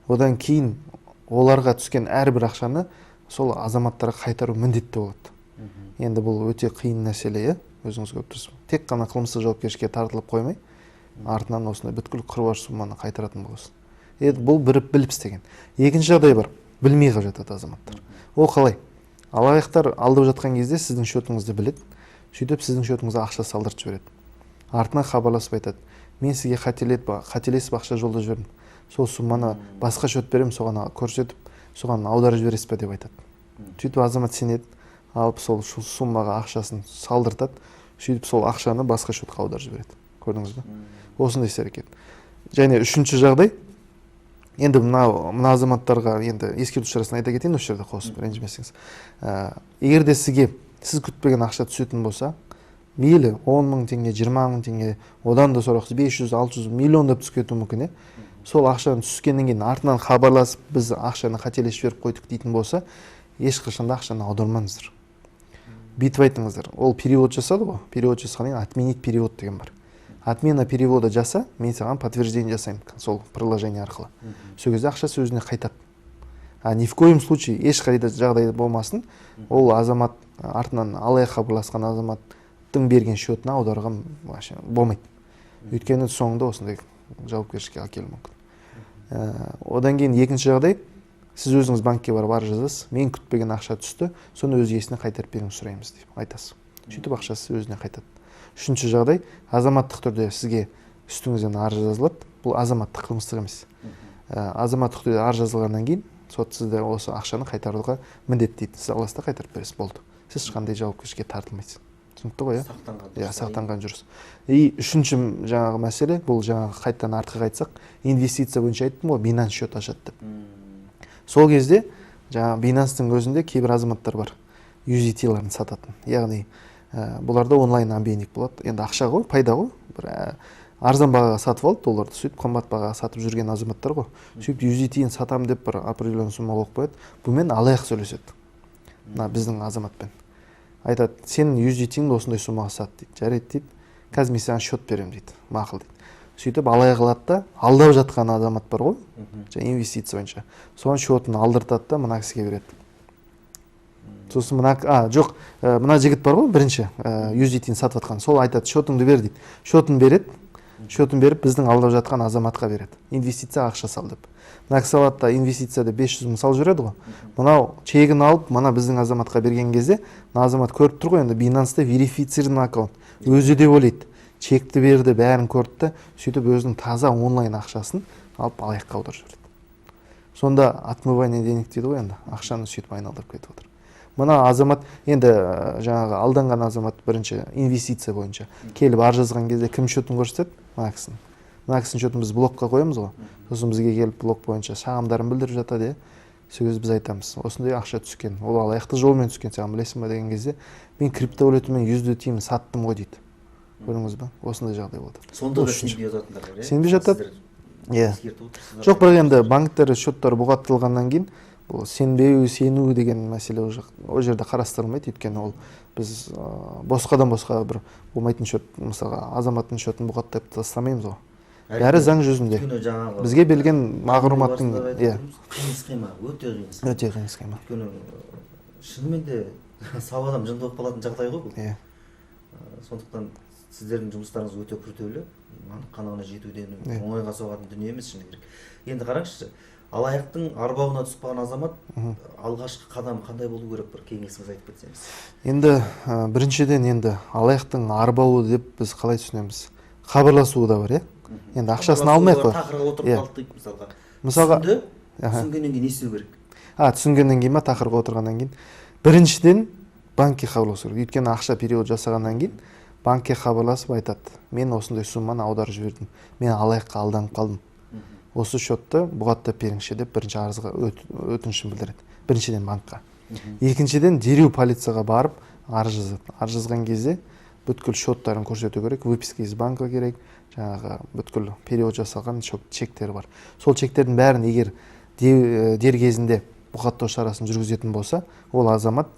Одан кейін оларға түскен әрбір ақшаны сол азаматтарға қайтару міндетті болады. Енді бұл өте қиын мәселе, өзіңіз көріп тұрсыз. Тек қана қылмыстық жауапкершілікке тартылып қоймай, артынан осындай бүткіл қыруар сумманы қайтаратын боласың. Енді бұл бір біліп істеген. Екінші жағдай бар, білмей қалып жатады азаматтар. Ол қалай? Алаяқтар алдап жатқан кезде сіздің счетыңызды біледі, сөйтіп сіздің счетыңызға ақша салдырып жібереді. Артынан хабарласып айтады, мен сізге қателесіп ақша жолдап жібердім. Сол сумманы басқа счет беремін, соған көрсетіп, соған аударып жібересіз бе деп айтады. Сөйтіп азамат сенеді, алып сол суммаға ақшасын салдыртады, сөйтіп сол ақшаны басқа счетқа аударып жібереді. Көрдіңіз бе? Осындай іс-әрекет. Және үшінші жағдай, енді мына азаматтарға енді ескерту шарасын айта кетейін, осы жерде қосып, ренжімесеңіз. Егер де сізге сіз күтпеген ақша түсетін болса, Мейлі 10 мың теңге, 20 мың теңге, одан да сорақысы 500, 600 миллион деп түсіп кетуі мүмкін. Сол ақшаны түскеннен кейін артынан хабарласып, біз ақшаны қателесіп жіберіп қойдық дейтін болса, ешқашан да ақшаны аудармаңыздар. Бүйтіп айтыңыздар. Ол перевод жасады ғой. Перевод жасағаннан кейін отменить перевод деген бар. Отмена перевода жаса, мен саған подтверждение жасаймын сол приложение арқылы. Сол кезде ақшасы өзіне қайтады. А ни в коем случае ешқайда жағдай болмасын, ол азамат артынан алаяқ хабарласқан азаматтың берген счетына аударуға вообще болмайды. Өйткені соңында осындай жауапкершілікке әкелуі мүмкін. Одан кейін екінші жағдай, сіз өзіңіз банкке барып арыз жазасыз, мен күтпеген ақша түсті, соны өз иесіне қайтарып беріңіз сұраймыз деп айтасыз. Сөйтіп ақшасы өзіне қайтады. Үшінші жағдай, азаматтық түрде сізге үстіңізден арыз жазылады. Бұл азаматтық, қылмыстық емес. Азаматтық түрде арыз жазылғаннан кейін сот сізді осы ақшаны қайтаруға міндеттейді. Сіз аласыз да қайтарып бересіз, болды. Сіз ешқандай жауапкершілікке тартылмайсыз. Түсінікті ғой, иә? Сақтанған Иә, дұрыс. Сақтанған жүріс. И үшінші жаңағы мәселе, бұл жаңағы қайтадан артқа қайтсақ, инвестиция бойынша айттым ғой, Binance счет ашады деп. Сол кезде жаңағы Binance-тың өзінде кейбір азаматтар бар, USDT-ларын сататын. Яғни, бұларда онлайн обменник болады. Енді ақша ғой, пайда ғой. Бір арзан бағаға сатып алды долларды, сөйтіп қымбат бағаға сатып жүрген азаматтар ғой. Сөйтіп USDT-ін сатамын деп бір определенный сумма қойып қояды. Бұмен алаяқ сөйлеседі. Мына біздің азаматпен. Айтады, сен USDT-іңді осындай суммаға сат дейді. Жарайды дейді. Қазір мен саған счет беремін дейді. Мақұл дейді. Сөйтіп алаяқ алады да, алдап жатқан азамат бар ғой, жаңа инвестиция бойынша. Соның счетын алдыртады да мына кісіге береді. Сосын мына, жоқ, мына жігіт бар ғой, бірінші, USDT-ні сатып жатқан. Сол айтады, счетыңды бер дейді. Счетын береді. Счетын беріп біздің алдап жатқан азаматқа береді. Инвестиция ақша сал деп. Мына кісі алады да инвестицияда 500 мың салып жібереді ғой. Мынау чегін алып, мына біздің азаматқа берген кезде, мына азамат көріп тұр ғой, енді Binance-та верифицированный аккаунт. Өзі де ойлайды. Чекті берді, бәрін көрді де, сөйтіп өзінің таза онлайн ақшасын алып алаяққа аударып жібереді. Сонда отмывание денег дейді ғой енді, ақшаны сөйтіп айналдырып кетіп отыр. Мына азамат, енді, жаңағы алданған азамат бірінші инвестиция бойынша келіп арыз жазған кезде кім счетын көрсетеді? Мына кісінің. Мына кісінің счетын біз блокқа қоямыз ғой. Сосын бізге келіп блок бойынша шағымдарын білдіріп жатады, иә. Сол кезде біз айтамыз, осындай ақша түскен, ол алаяқтық жолмен түскен, саған білесің ба деген кезде, мен криптовалютамен USDT-ні саттым ғой дейді. Көрдіңіз ба? Осындай жағдай болды. Сонда да Бұл үшінші. сенбей жататындар бар, иә? Сенбей жатады. Сіздер Иә. ескертіп отырсыздар. Жоқ, бірақ енді банктер счеттары бұғатталғаннан кейін бұл сенбеу, сену деген мәселе уже ол жерде қарастырылмайды, өйткені ол біз босқадан босқа бір болмайтын счет, мысалға азаматтың счетын бұғаттап тастамаймыз ғой. Әрине, Бәрі заң жүзінде. өйткені жаңағы Бізге берілген мағлұматтың, барысында айтып иә. отырмыз, қиын схема, өте қиын схема. Өте қиын схема. Өйткені шынымен де сау адам жынды болып қалатын жағдай ғой бұл. Иә. Сондықтан сіздердің жұмыстарыңыз өте күрделі, анық қанығына жетуден Иә. оңайға соғатын дүние емес, шыны керек. Енді қараңызшы, алаяқтың арбауына түсіп қалған азамат алғашқы қадам қандай болу керек, бір кеңесіңізді айтып кетсеңіз. Енді, біріншіден енді алаяқтың арбауы деп біз қалай түсінеміз? Хабарласуы да бар, иә? Енді ақшасын алмай ақ қой. Тақырға отырып Иә. қалды дейік мысалға. Мысалға, Түсінді, Аха. түсінгеннен кейін не істеу керек? Түсінгеннен кейін ба, тақырға отырғаннан кейін біріншіден банкке хабарласу керек. Өйткені ақша перевод жасағаннан кейін банкке хабарласып айтады, мен осындай сумманы аударып жібердім, мен алаяққа алданып қалдым, осы счетты бұғаттап беріңізші деп бірінші арызға өтінішін білдіреді. Біріншіден банкқа. Екіншіден дереу полицияға барып арыз жазады. Арыз жазған кезде бүткіл счеттарын көрсету керек, выписка из банка керек, жаңағы бүткіл перевод жасалған чектері бар. Сол чектердің бәрін егер дер кезінде бұғаттау шарасын жүргізетін болса, ол азамат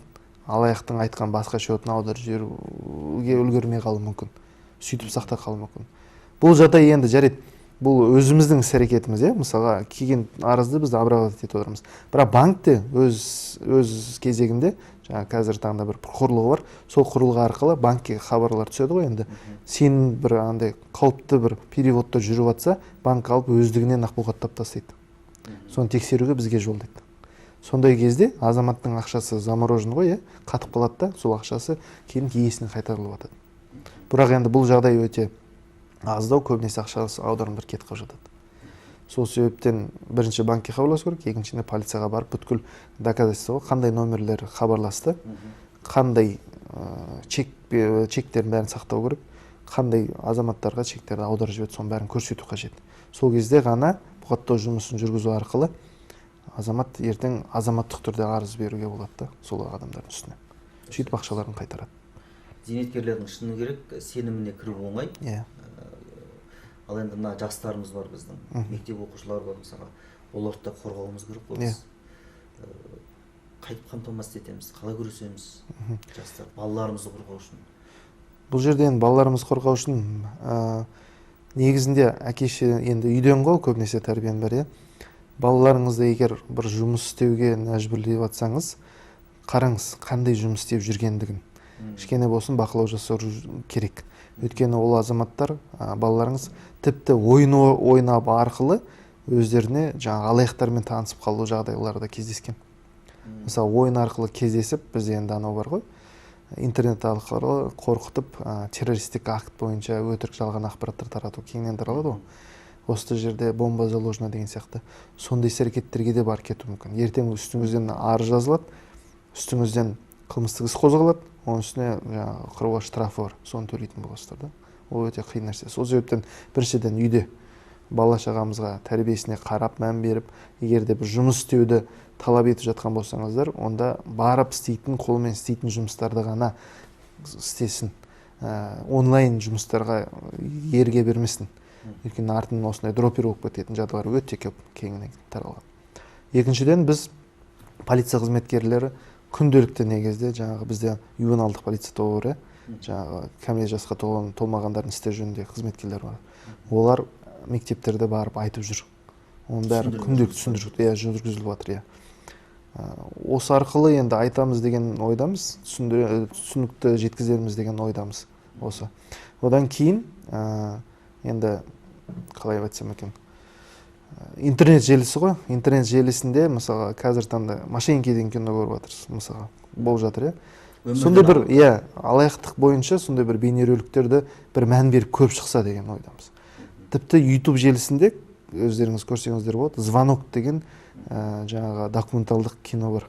алаяқтың айтқан басқа счетына аударып жіберуге үлгермей қалуы мүмкін, сөйтіп сақтап қалуы мүмкін. Бұл жағдай енді жарайды, бұл өзіміздің іс әрекетіміз, иә? Мысалға келген арызды біз обрабатывать етіп отырмыз. Бірақ банк те өз кезегінде жаңа қазіргі таңда бір құрылғы бар, сол құрылғы арқылы банкке хабарлар түседі ғой енді. Сен бір андай қауіпті бір переводта жүріп жатса, банк алып өздігінен ақ бұғаттап тастайды. Соны тексеруге бізге жолдайды. Сондай кезде азаматтың ақшасы заморожен ғой, иә, қатып қалады да, сол ақшасы кейін иесіне қайтарылып жатады. Бірақ енді бұл жағдай өте аздау, көбінесе ақшасы аударымдар кетіп қалып жатады. Сол себептен бірінші банкке хабарласу керек, екіншіден полицияға барып бүткіл доказательство, қандай номерлер хабарласты, қандай чектердің бәрін сақтау керек, қандай азаматтарға чектерді аударып жіберді, соның бәрін көрсету қажет. Сол кезде ғана бұғаттау жұмысын жүргізу арқылы азамат ертең азаматтық түрде арыз беруге болады да сол адамдардың үстіне. Сөйтіп ақшаларын қайтарады. Зейнеткерлердің шыны керек, сеніміне кіру оңай. Иә. Ал енді мына жастарымыз бар біздің, мектеп оқушылары бар мысалға, оларды да қорғауымыз керек қой біз. Қайтып қамтамасыз етеміз, қалай күресеміз жастар, балаларымызды қорғау үшін? Бұл жерде енді балаларымызды қорғау үшін негізінде әке-шеше енді үйден ғой көбінесе тәрбиенің бәрі, иә. Балаларыңызды егер бір жұмыс істеуге мәжбүрлеп жатсаңыз, қараңыз қандай жұмыс істеп жүргендігін. Кішкене болсын бақылау жасау керек. Өйткені ол азаматтар, балаларыңыз тіпті ойын ойнап арқылы өздеріне жаңағы алаяқтармен танысып қалу жағдайлары да кездескен. Мысалы, ойын арқылы кездесіп, бізде енді анау бар ғой, интернет арқылы қорқытып, террористік акт бойынша өтірік жалған ақпараттар тарату кеңінен таралады ғой. Осы жерде бомба заложена деген сияқты. Сондай іс-әрекеттерге де барып кетуі мүмкін. Ертең үстіңізден арыз жазылады, үстіңізден қылмыстық іс қозғалады, оның үстіне жаңағы қыруар штрафы бар, соны төлейтін боласыздар да. Ол өте қиын нәрсе. Сол себептен біріншіден үйде бала шағамызға тәрбиесіне қарап мән беріп, егер де бір жұмыс істеуді талап етіп жатқан болсаңыздар, онда барып істейтін, қолмен істейтін жұмыстарды ғана істесін. Онлайн жұмыстарға ерге бермесін. Өйткені артынан осындай дроппер болып кететін жағдайлар өте көп кеңінен таралған. Екіншіден, біз полиция қызметкерлері күнделікті негізде жаңағы бізде ювеналдық полиция тобы бар, жаңағы кәмелет жасқа толмағандардың істері жөніндегі қызметкерлер бар. Олар мектептерде барып айтып жүр. Оның бәрі күнделікті түсіндіріп, иә, жүргізіліп жатыр, иә. Осы арқылы енді айтамыз деген ойдамыз, түсінікті жеткізерміз деген ойдамыз осы. Одан кейін енді қалай айтсам екен, интернет желісі ғой, интернет желісінде мысалға қазір таңда мошенники деген кино көріп жатырсыз, мысалға болып жатыр, иә. Сондай бір, иә, алаяқтық бойынша сондай бір бейнероликтерді бір мән беріп көріп шықса деген ойдамыз. Тіпті YouTube желісінде өздеріңіз көрсеңіздер болады, Звонок деген жаңағы документалдық кино бар.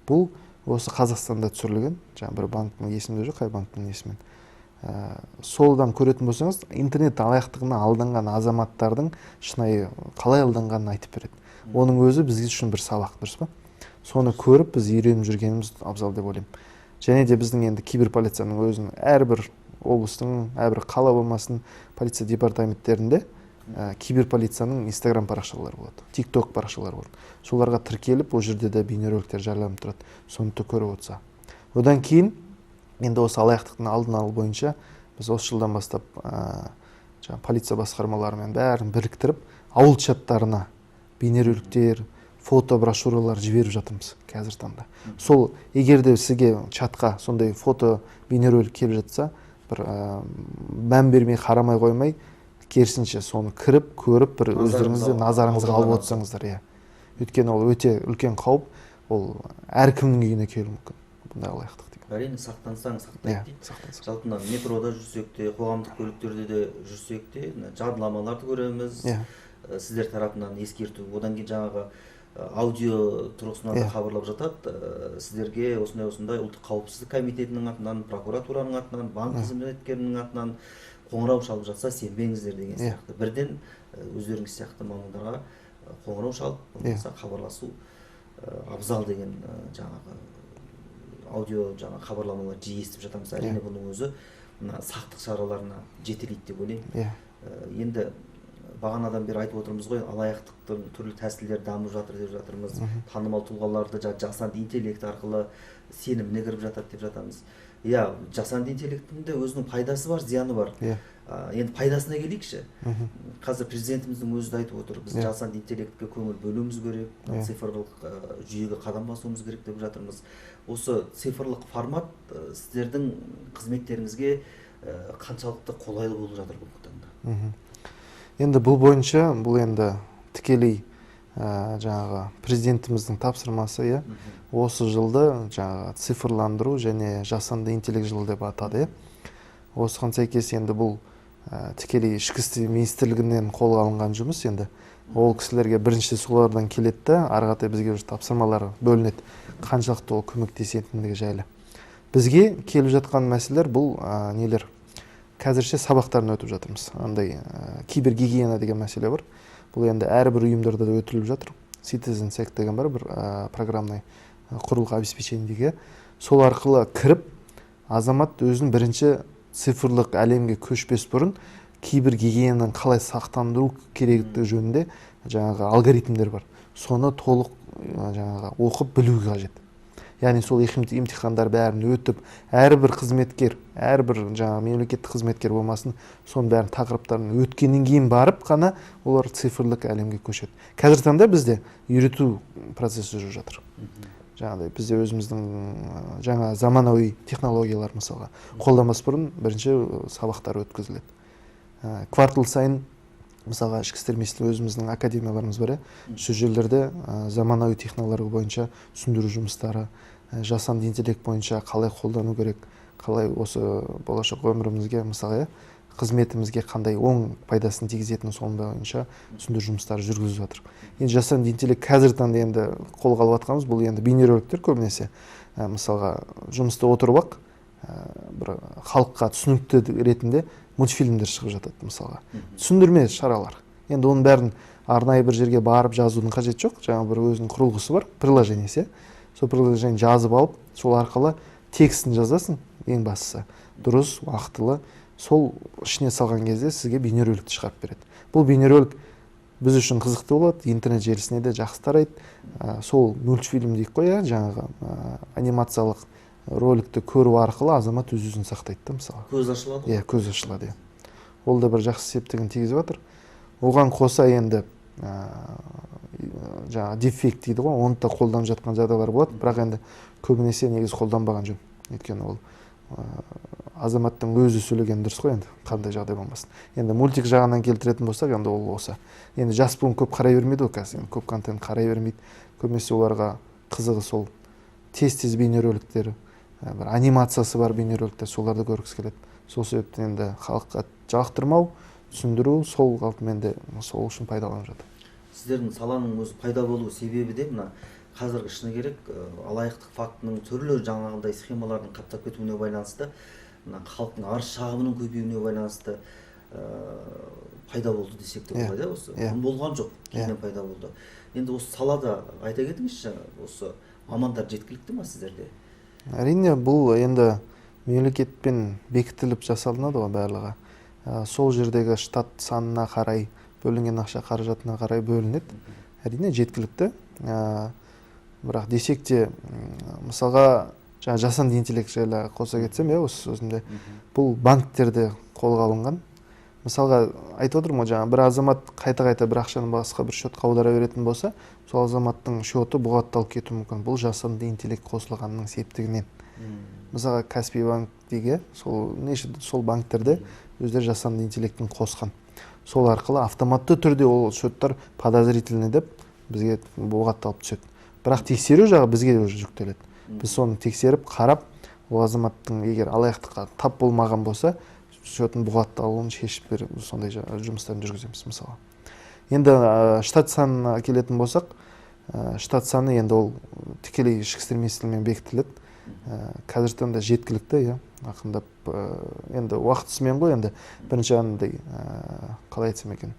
Бұл осы Қазақстанда түсірілген, жаңа бір банктің, есімде жоқ, қай банктің есімен. Солдан көретін болсаңыз, интернет алаяқтығына алданған азаматтардың шынайы қалай алданғанын айтып береді. Оның өзі бізге үшін бір сабақ, дұрыс па? Соны көріп біз үйреніп жүргеніміз абзал деп ойлаймын. Және де біздің енді киберполицияның өзінің әрбір облыстың, әрбір қала болмасын полиция департаменттерінде киберполицияның Инстаграм парақшалары болады, TikTok парақшалары болады. Соларға тіркеліп, ол жерде де бейнероликтер жарияланып тұрады. Соны да көріп отырса. Одан кейін енді осы алаяқтықтың алдын алу бойынша біз осы жылдан бастап жаңа полиция басқармаларымен бәрін біріктіріп, ауыл чаттарына бейнероликтер, фото брошюралар жіберіп жатырмыз қазір таңда. Сол егер де сізге чатқа сондай фото бейнеролик келіп жатса, бір мән бермей қарамай қоймай, керісінше соны кіріп көріп бір өздеріңізді назарыңызға алып отырсаңыздар, иә. Өйткені ол өте үлкен қауіп, ол әркімнің үйіне келуі мүмкін бұндай алаяқтық деген. Әрине, сақтансаң сақтайды дейді. Жалпы мына метрода жүрсек те, қоғамдық көліктерде де жүрсек те, жарнамаларды көреміз, сіздер тарапынан ескерту, одан кейін жаңағы аудио тұрғысынан да хабарлап жатады, сіздерге осындай-осындай ұлттық қауіпсіздік комитетінің атынан, прокуратураның атынан, банк қызметкерінің атынан қоңырау шалып жатса, сенбеңіздер деген сияқты. Бірден өздеріңіз сияқты мамандарға қоңырау шалып, болмаса хабарласу абзал деген жаңағы аудио жаңа хабарламалар жиі естіп жатамыз. Әрине, бұның өзі мына сақтық шараларына жетелейді деп ойлаймын. Енді бағанадан бері айтып отырмыз ғой, алаяқтықтың түрлі тәсілдері дамып жатыр деп жатырмыз. Танымал тұлғаларды жасанды интеллект арқылы сеніміне кіріп жатады деп жатамыз. Иә, жасанды интеллекттің де өзінің пайдасы бар, зияны бар. Енді пайдасына келейікші. Қазір президентіміздің өзі де айтып отыр, біз жасанды интеллектке көңіл бөлуіміз керек, цифрлық жүйеге қадам басуымыз керек деп жатырмыз. Осы цифрлық формат сіздердің қызметтеріңізге қаншалықты қолайлы болып жатыр бүгінгі таңда? Енді бұл бойынша, бұл енді тікелей жаңағы президентіміздің тапсырмасы, иә. Осы жылды жаңағы цифрландыру және жасанды интеллект жылы деп атады, иә. Осыған сәйкес енді бұл тікелей ішкі істер министрлігінен қолға алынған жұмыс енді. Ол кісілерге бірінші солардан келеді де, ары қаратай бізге уже тапсырмалар бөлінеді, қаншалықты ол көмектесетіндігі жайлы. Бізге келіп жатқан мәселелер бұл нелер? Қазірше сабақтарын өтіп жатырмыз. Андай кибергигиена деген мәселе бар. Бұл енді әрбір ұйымдарда да өтіліп жатыр. Citizen Sec деген бар, бір программный құрылғы обеспечение деген. Сол арқылы кіріп, Азамат өзін бірінші цифрлық әлемге көшпес бұрын кибергигиенаны қалай сақтандыру керектігі жөнінде жаңағы алгоритмдер бар. Соны толық жаңағы оқып білу қажет. Яғни сол емтихандар бәрін өтіп, әрбір қызметкер, әрбір жаңағы мемлекеттік қызметкер болмасын, соның бәрін тақырыптарын өткеннен кейін барып қана олар цифрлық әлемге көшеді. Қазіргі таңда бізде үйрету процесі жүріп жатыр. Жаңағыдай бізде өзіміздің жаңа заманауи технологиялар мысалға қолданбас бұрын бірінші сабақтар өткізіледі. Квартал сайын мысалға ішкі істер министрлігі өзіміздің академияларымыз бар, сол жерлерде заманауи технологиялар бойынша түсіндіру жұмыстары, жасанды интеллект бойынша қалай қолдану керек, қалай осы болашақ өмірімізге мысалға қызметімізге қандай оң пайдасын тигізетіні соның бойынша түсіндіру жұмыстары жүргізіліп жатыр. Енді жасанды интеллект қазіргі таңда енді қолға алып жатқанымыз бұл енді бейнероликтер көбінесе. Мысалға жұмыста отырып ақ бір халыққа түсінікті ретінде мультфильмдер шығып жатады мысалға. Түсіндірме шаралар. Енді оның бәрін арнайы бір жерге барып жазудың қажеті жоқ. Жаңа бір өзінің құрылғысы бар, приложениесі. Сол приложение жазып алып, сол арқылы текстін жазасың, ең бастысы. Дұрыс, уақытылы. Сол ішіне салған кезде сізге бейнероликті шығарып береді. Бұл бейнеролик біз үшін қызықты болады, интернет желісіне де жақсы тарайды. Сол мультфильм дейік қой, жаңағы анимациялық роликті көру арқылы азамат өз-өзін сақтайды да мысалы. Көз ашылады? Иә, көз ашылады. Ол да бір жақсы септігін тигізіп жатыр. Оған қоса енді жаңағы дипфейк дейді ғой, оны да қолданып жатқан жағдайлар болады, бірақ енді көбінесе негізі қолданбаған жөн. Өйткені ол азаматтың өзі сөйлеген дұрыс қой енді, қандай жағдай болмасын. Енді мультик жағынан келтіретін болсақ, енді ол осы. Енді жас буын көп қарай бермейді ғой қазір, енді көп контент қарай бермейді. Көбінесе оларға қызығы сол тез-тез бейнероликтер, бір анимациясы бар бейнероликтер, соларды көргісі келеді. Сол себептен енді халыққа жалықтырмау, түсіндіру сол қалпымен де сол үшін пайдаланып жатыр. Сіздердің саланың өзі пайда болу себебі де мына қазіргі шыны керек алаяқтық фактінің түрлі жаңағындай схемалардың қаптап кетуіне байланысты, мына халықтың арыз шағымының көбеюіне байланысты пайда болды десек те болады, осы болған жоқ, кейіннен пайда болды. Енді осы салада айта кетіңізші, осы мамандар жеткілікті ма сіздерде? Әрине, бұл енді мемлекетпен бекітіліп жасалынады ғой барлығы. Сол жердегі штат санына қарай, бөлінген ақша қаражатына қарай бөлінеді. Әрине жеткілікті. Бірақ десек те, мысалға жаңа жасанды интеллект жайлы қоса кетсем, осы сөзімде, бұл банктерде қолға алынған. Мысалға айтып отырмын ғой, жаңа бір азамат қайта-қайта бір ақшаны басқа бір счетқа аудара беретін болса, сол азаматтың счеты бұғатталып кетуі мүмкін. Бұл жасанды интеллект қосылғанның септігінен. Мысалға Каспий банктегі сол неше сол банктерде өздері жасанды интеллектін қосқан. Сол арқылы автоматты түрде ол счеттар подозрительный деп бізге бұғатталып түседі. Бірақ тексеру жағы бізге уже жүктеледі. Біз соны тексеріп, қарап, ол азаматтың егер алаяқтыққа тап болмаған болса, счетін бұғатталуын шешіп беріп, сондай жұмыстарын жүргіземіз мысалы. Енді штат санына келетін болсақ, штат саны енді ол тікелей ішкі істер министрлігімен бекітіледі. Қазіргі таңда жеткілікті, иә, ақырындап енді уақытысымен ғой, енді бірінші андай, қалай айтсам екен,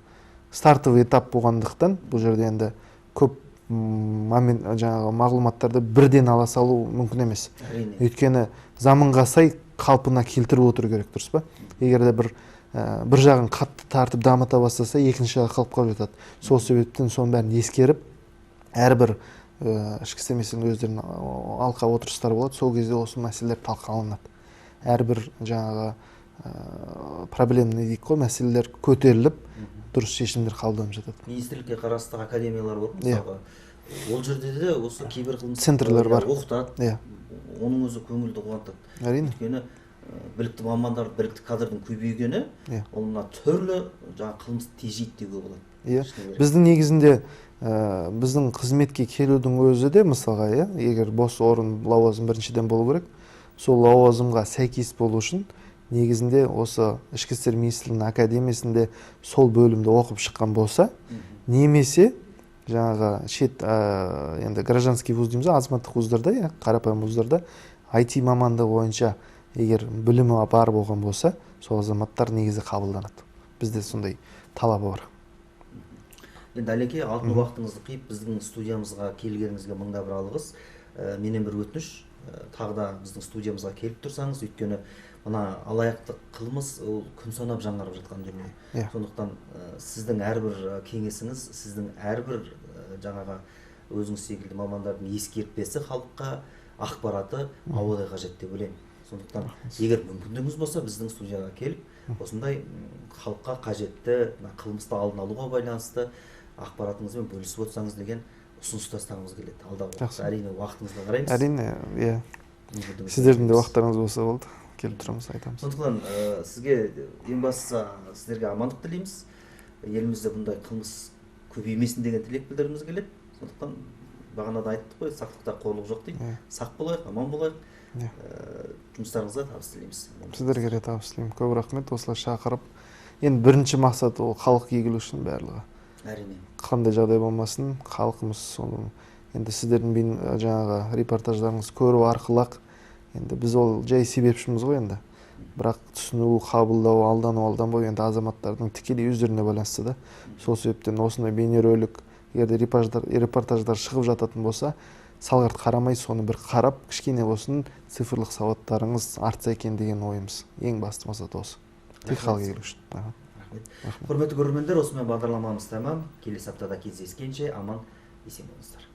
стартовый этап болғандықтан бұл жерде енді көп момент жаңағы мағлұматтарды бірден ала салу мүмкін емес. Өйткені заманға сай қалпына келтіріп отыру керек, дұрыс па? Егер де бір жағын қатты тартып дамыта бастаса, екінші жағы қалып қалып жатады. Сол себептен соның бәрін ескеріп, әрбір ішкі істер министрлігінің өздерінің алқа отырыстары болады, сол кезде осы мәселелер талқыланады. Әрбір жаңағы проблемный дейік қой, мәселелер көтеріліп, дұрыс шешімдер қабылданып жатады. Министрлікке қарасты академиялар бар, мысалға. Ол жерде де осы киберқылмыс центрлер бар. Оқытады. Оның өзі көңілді қуантады. Әрине. Өйткені білікті мамандар, білікті кадрдың көбейгені, ол мына түрлі жаңа қылмыс тежейді деуге болады. Иә. Біздің негізінде біздің қызметке келудің өзі де мысалға, егер бос орын лауазым біріншіден болу керек, сол лауазымға сәйкес болу үшін негізінде осы ішкі істер министрлігінің академиясында сол бөлімді оқып шыққан болса, немесе жаңағы шет енді гражданский вуз дейміз, азаматтық вуздарда, қарапайым вуздарда IT мамандығы бойынша егер білімі бар болған болса, сол азаматтар негізі қабылданады. Бізде сондай талабы бар. Енді Әлеке, алтын уақытыңызды қиып біздің студиямызға келгеніңізге мыңда бір алғыс. Менен бір өтініш, Тағы да біздің студиямызға келіп тұрсаңыз, өйткені мына алаяқтық қылмыс ол күн санап жаңарып жатқан дүние. Сондықтан сіздің әрбір кеңесіңіз, сіздің әрбір жаңағы өзіңіз секілді мамандардың ескертпесі халыққа, ақпараты ауадай қажет деп ойлаймын. Сондықтан егер мүмкіндігіңіз болса, біздің студияға келіп, осындай халыққа қажетті мына қылмысты алдын алуға байланысты ақпаратыңызбен бөлісіп отырсаңыз деген ұсыныс тастағымыз келеді. Алдағы уақытта әрине уақытыңызға қараймыз. Әрине, иә. Сіздердің де уақыттарыңыз болса болды, келіп тұрамыз, айтамыз. Сондықтан сізге ең бастысы сіздерге амандық тілейміз. Елімізде бұндай қылмыс көбеймесін деген тілек білдіргіміз келеді. Сондықтан бағана да айттық қой, сақтықта қорлық жоқ дейді. Сақ болайық, аман болайық. Жұмыстарыңызға табыс тілейміз. Сіздерге де табыс тілеймін. Көп рахмет осылай шақырып. Енді бірінші мақсат ол халық игілігі үшін барлығы. Әрине. Қандай жағдай болмасын, халқымыз соның енді сіздердің жаңағы репортаждарыңыз көру арқылы-ақ енді біз ол жай себепшіміз ғой енді. Бірақ түсіну, қабылдау, алдану, алданбау енді азаматтардың тікелей өздеріне байланысты да. Сол себептен осындай бейнеролик, егер де репортаждар шығып жататын болса, салғырт қарамай соны бір қарап, кішкене болсын цифрлық сауаттарыңыз артса екен деген ойымыз. Ең басты мақсат осы. Тек халық игілігі үшін. Рахмет. Құрметті көрермендер, осымен бағдарламамыз тәмам. Келесі аптада кездескенше аман есен болыңыздар.